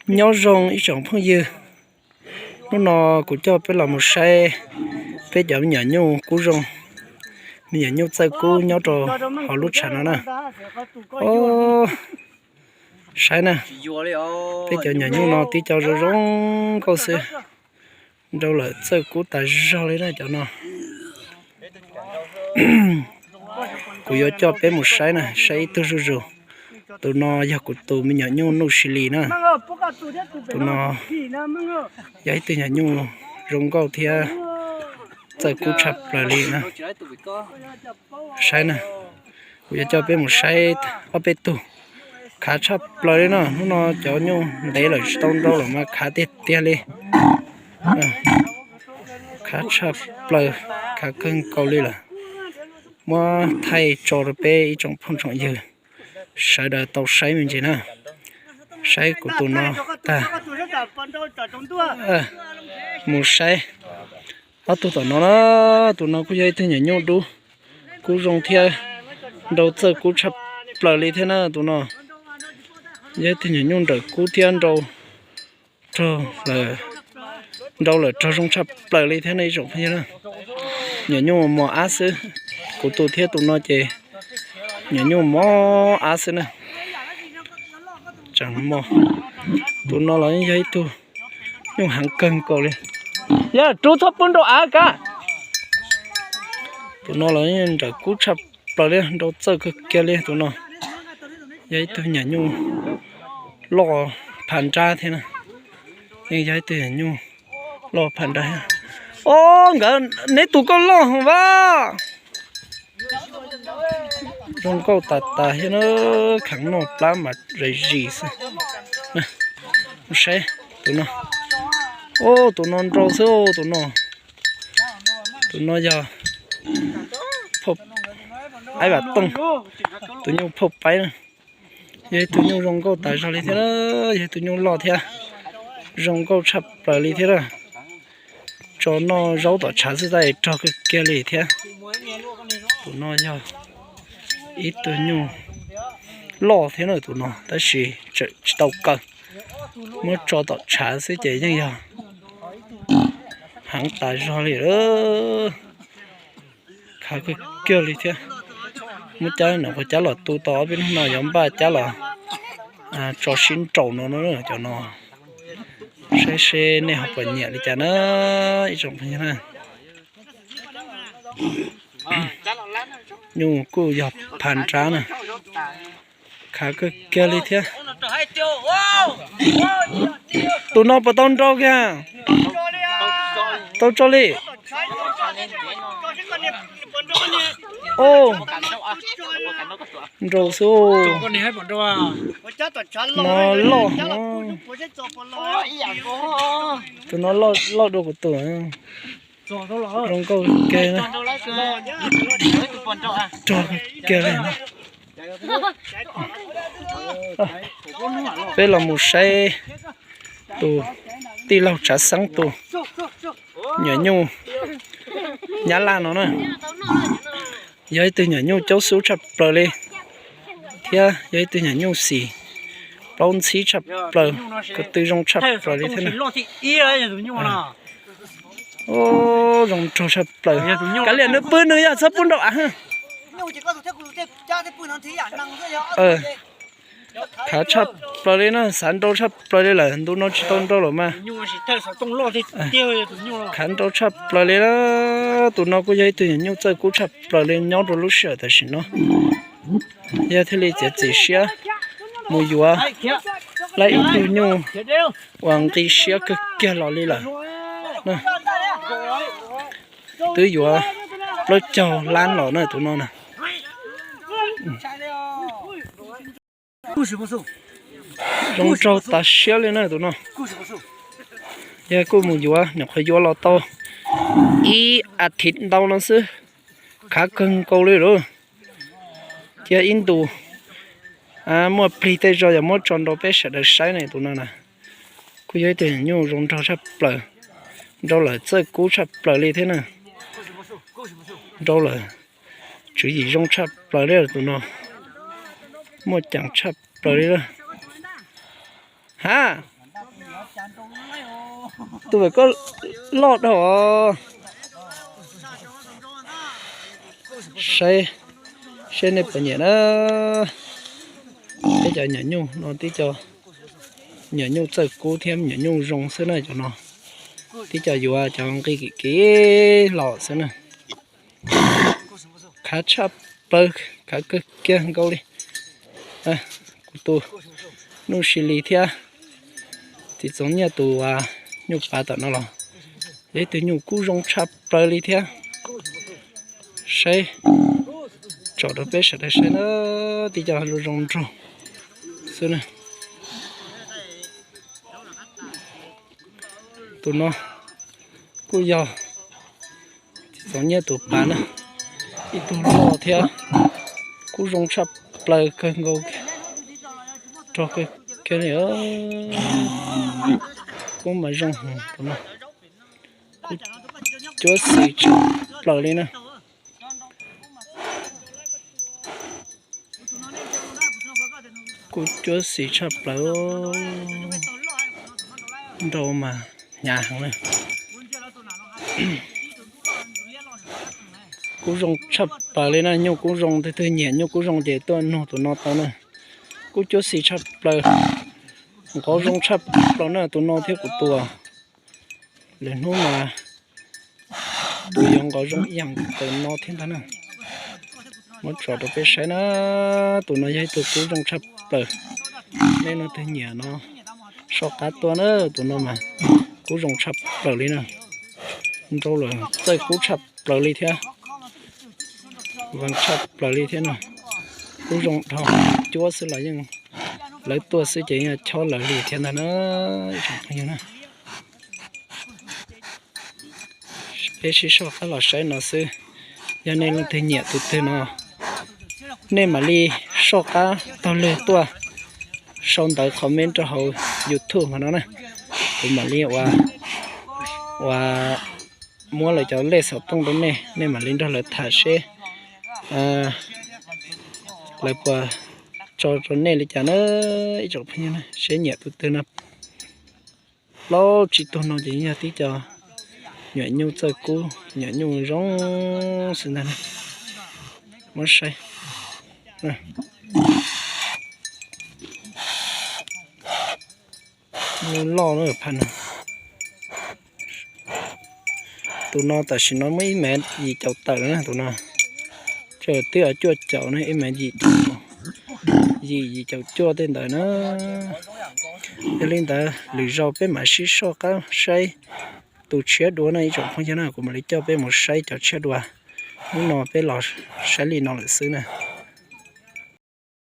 Nyob zoo ib tsoom phooj ywg, hnub no kuv coj peb los mus saib peb cov me nyuam nyuj kub zoo, me nyuam nyuj txawj kub nyob rau hauv lub tshav no na. Saib na, peb cov nyuam nyuj no tib co zoo zoo nkauj xwb, nrau lawm txawj kub tas zog li na cov no. Kuv yuav coj peb mus saib na, saib ib tug zuj zus. Tus no yog kuv tus me nyuam nyuj Nuj Sis Lis na. Tus no yog ib tug nyuam nyuj zoo nkauj thiab txawj kub tshaj plaws li na. Saib na, kuv yuav coj peb mus saib ob peb tug. Khav tshaj plaws li no, hnub no cov nyuj ntev lawm tsis tau nrau lawm mas khav tiag tiag li. Khav tshaj plaws, khav kawg nkaus li lawm. Muab thaij tso rau peb ib tsoom phooj tsoom ywg sawv daws tau saib me ntsis na. Saib kuv tus no tag, mus saib ob tug tom no na. Tus no kuj yog ib tug nyuam nyuj dub, kub zoo thiab nrau txawj kub tshaj plaws li thiab na. Tus no yog ib tug nyuam nyuj nrawm kub thiab nrau, nrau lawm rog zoo tshaj plaws li thiab ne ib tsoom phooj ywg na. Nyuam nyuj mos ab xwb, kuv tus thiab tus no ces nyuam nyuj mos ab xwb na. Tseem mos, tus no los yog ib tug nyuj heev kawg nkaus li. Yog rub txhob pub nrau av kab. Tus no los nrawm kub tshaj plaws li, nrau txawj kawg kiag li tus no. Yog ib tug nyuam nyuj loj pha nrab thiab na. Yeej yog ib tug nyuam nyuj loj pha nrab. Ob, nkawd neb tus koj loj heev vas. Zoo nkauj tas tas thiab na, kheev noj plab mas zais zis xwb. Saib tus no, tus no nrau xwb tus no. Tus no yog aib vam tooj, tus nyuj phauj paib na. Yog ib tug nyuj zoo nkauj tas zog li thiab, yog ib tug nyuj loj thiab zoo nkauj tshaj plaws li thiab na. Tso noj zaub tom tshav xwb tab rog kawg kiag li thiab. Tus no yog ib tug nyuj loj thiab na tus no tab sis tseem tsis tau kaw. Muab tso tom tshav xwb ces yeej yog heev tas zog li. Khav kawg kiag li thiab. Muab cab nws qhov cab los tu tau ob peb hnub no yuav npaj cab los tso sib nraus no cov no. Saib seb nej ho puas nyiam li cas na ib tsoom phooj ywg na. Nyuj kuj yog pha nrab na. Khav kawg kiag li thiab. Tus no puas tau nrau kiag? Tau tso li. Nrau xwb. No loj. Tus no loj dua kuv tus. Zoo nkauj kiag na. Rog kiag li. Peb los mus saib tus tij laug Tsav Xeeb tus nyuam nyuj Nyab Laj no na. Yog ib tug nyuam nyuj caub xub tshaj plaws li thiab yog ib tug nyuam nyuj xim plaub ntxhib tshaj plaws, ko tw zoo tshaj plaws li thiab na. Zoo nraug tshaj plaws. Kav liam nws pw nws yog txhob pub nrau av. Khav tshaj plaws li na, xav nrau tshaj plaws li lawm, ntu no tsis tau nrau lawm mas. Khav nrau tshaj plaws li na. Tus no kuj yog ib tug nyuam nyuj txawj kub tshaj plaws li nyob rau lub sij hawm tam sim no. Yog thiaj li txiav txim siab mus yuav laib ib tug nyuj uas nqi siab kawg kiag los li lawm. Twb yuav plaub caug lab los na tus no na. Zoo nraug tas siab li na tus no. Yog kuj mus yuav, nyuam qhuav yuav los tau ib as thiv ntau no xwb, khav kawg nkaus li lawm. Cia ib ntus muaj plig tej zaum yog muab tso nrau peb sawv daws saib ne tus no na. Kuj yog ib tug nyuj zoo nraug tshaj plaws, nrau lawm txawj kub tshaj plaws li thiab na. Nrau lawm tswv yim zoo tshaj plaws li tus no, muaj ceem tshaj plaws li lawm. Ha, tus vem koj loj dhau. Saib seb nej puas nyiam na. Peb cov nyuam nyuj no tib co nyuam nyuj txawj kub thiab nyuam nyuj zoo xwb na cov no. Tib co yuav cov nqi kim kim los xwb na. Khav tshaj plaws, khav kawg kiag nkaus li. Kuv tus Nuj Sis Lis thiab txiv Txoov Nyiaj tus nyuj pav tom no los yog ib tug nyuj kub zoo tshaj plaws li thiab. Saib, tsom rau peb sawv daws saib na, tib co zoo zoo nraug xwb na. Tus no kuj yog txiv Txoov Nyiaj tus pav na, ib tug loj thiab kub zoo tshaj plaws kawg nkaus, rog kawg kiag li. Kub mas zoo heev tus no, kub cuab xis tshaj plaws li na. Kub cuab xis tshaj plaws, nrau mas hnyav heev na. Kub zoo tshaj plaws li na, nyuj kub zoo, tus twg nyiam nyuj kub zoo ces tuaj nug tus no tau na. Kub cuab xis tshaj plaws, nqov zoo tshaj plaws na, tus no thiab kuv tus lwm hnub mas tus yuav nqov zoo ib yam tus no thiab ntag na. Muab tso rau peb saib na, tus no yog ib tug kub zoo tshaj plaws. Nej leej twg nyiam no soj qab tuaj na, tus no mas kub zoo tshaj plaws li na. Nrau lawm txawj kub tshaj plaws li thiab, vees tshaj plaws li thiab na. Kub zoo dhau, cuab xwb los yeej, lawv tuaj xwb ces yeej chob lawv li thiab ntag na, ib tsoom phooj ywg na. Peb sib soj qab los saib no xwb. Yog nej leej twg nyiam tus twg no, nej mam li soj qab taug lw tuaj sau ntawv comment rau hauv YouTube hov no na. Kuv mam li ua, ua muab lawv cov lej xov tooj rau nej, nej mam li nrog lawv tham seb lawv puas tso rau nej li cas na, ib tsoom phooj ywg na, seb nyiam tus twg no. Plaub tsib tug no ces yog tib co nyuam nyuj txawj kub, nyuam nyuj zoo xwb ntag. Muab saib, nyuj loj lawm phaj no. Tus no tam sim no muaj ib mev yim caum tawm na tus no. Tseem twb cuaj caum ne, ib mev yim, yim, yim caum cuaj tej ntawd na. Yog li ntawd lwm zaus peb mam sib soj qab saib tus tshiab dua na ib tsoom phooj ywg na, kuv mam li coj peb mus saib cov tshiab dua. Hnub no peb los saib li no lawm xwb na.